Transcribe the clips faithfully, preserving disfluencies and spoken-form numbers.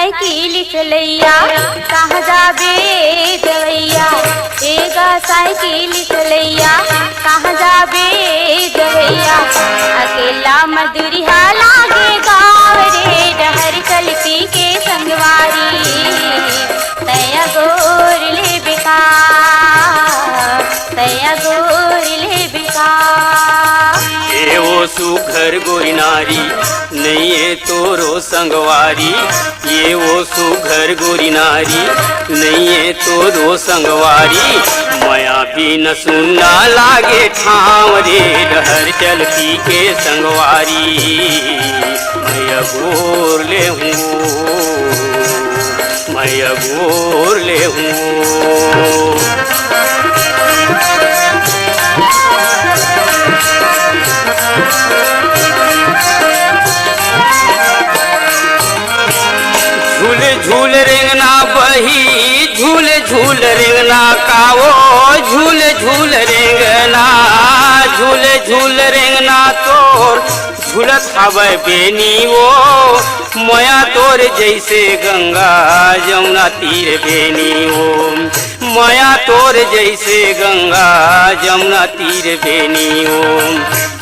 Cycle चलैया, कहाँ जाबे दवैया? ए गा साइकिल चलैया, कहाँ जाबे दवैया? अकेला मधुरिहा लागे गाँव रे, डहर चलती के संगवारी। तैया गोर ले बेका, तैया गोर ले बेका। ए ओ सुघर गोरी नारी, नइये तोरो संगवारी। ए ओ सुघर गोरी नारी, नइये तोरो संगवारी। मया बिन सुन्ना लागे ठाँव रे, डहर चलती के संगवारी। मया गोर ले हूँ, मया गोर ले हूँ। झूल झूल रेंगना बही, झूल झूल रेंगना कावो, झूल झूल रेंगना, झूल झूल रेंगना तोर झूलत हवय बेनी ओ। मया तोर जइसे गंगा जमुना तीर बेनी ओ, मया तोर जइसे गंगा जमुना तीर बेनी ओ।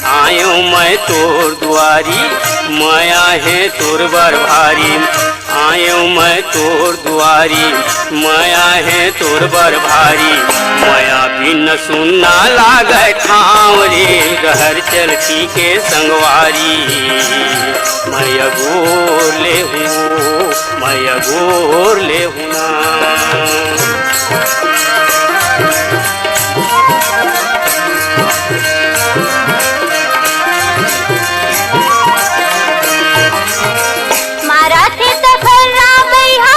आयो मैं तोर दुआरी, मया हे तोर बर भारी। आयो मैं तोर दुआरी, मया हे तोर बर भारी। मया बिन सुन्ना लागय ठाँव रे, डहर चलती के संगवारी। मया गोर ले हूँ, मया गोर ले हूँ ना। मारा थे त फर्रा बइहा,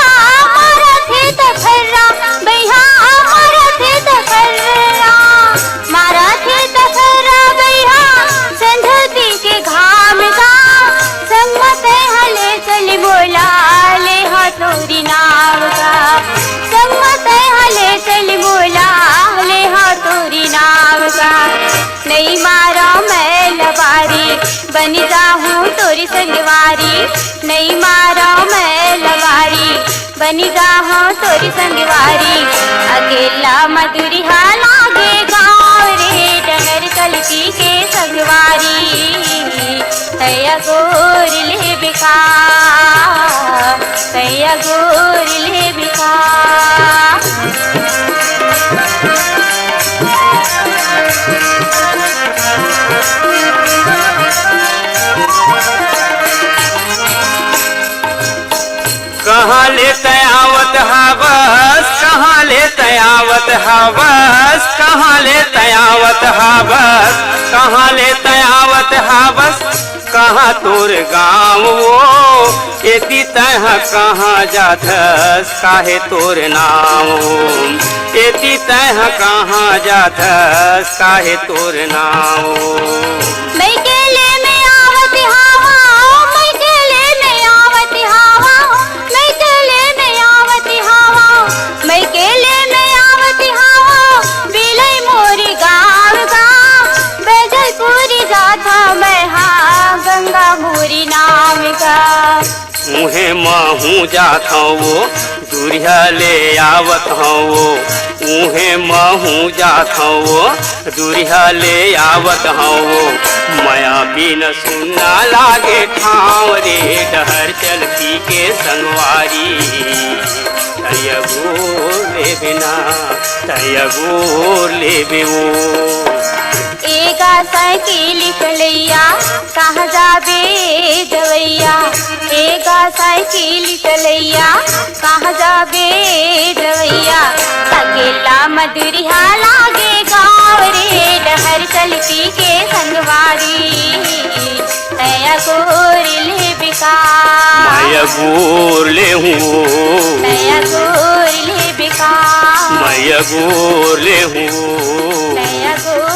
मारा थे त फर्रा बइहा, मारा थे त फर्रा, मारा थे त फर्रा बइहा, संझोती के घाम का। संग म तैं ह ले चल मोला, ले हा तोरी नाव का। संग म तैं ह ले चल मोला, ले हा तोरी नाव का। नइ मारव मैं लबारी, बन जाहूँ तोरी संगवारी। नइ मारव मैं लबारी, बन जाहूँ तोरी संगवारी। अकेला मधुरिहा लागे गाँव रे, डहर चलती के संगवारी। तैया गोर ले बेका, तैया गोर ले बेका। कहाँ ले तैं आवत हावस, कहाँ ले तैं आवत हावस, कहाँ ले तैं आवत हावस, कहाँ ले तैं आवत हावस, कहाँ तोर गाँव ओ, एती तैं ह कहाँ जाथस, काहे तोर नाव ओ, एती तैं ह कहाँ जाथस, काहे तोर नाव ओ। मैं केले में आवत हावा, मैं केले में आवत हावा, मैं केले में आवत हावा, मैं केले में आवत हावा, बिलई मोरी गाँव गा, बैजलपुर जाथा मैं हा, गंगा मोरी नाम गा। उहें महूँ जाथंव ओ, दुरिहा ले आवत हंव ओ, उहें महूँ जाथंव ओ, दुरिहा ले आवत हंव ओ। मया बिन सुन्ना लागे ठाँव रे, डहर चलती के संगवारी। तैं अगोर लेबे ना, तैं अगोर लेबे ओ। ए गा साइकिल चलैया, कहाँ जाबे दवैया? ए गा साइकिल चलैया, कहाँ जाबे दवैया? अकेला मधुरिहा लागे गाँव रे, डहर चलती के संगवारी। तैं अगोर लेबे का? मैं अगोर लेहूँ। तैं अगोर लेबे का? मैं अगोर लेहूँ। तैं अगोर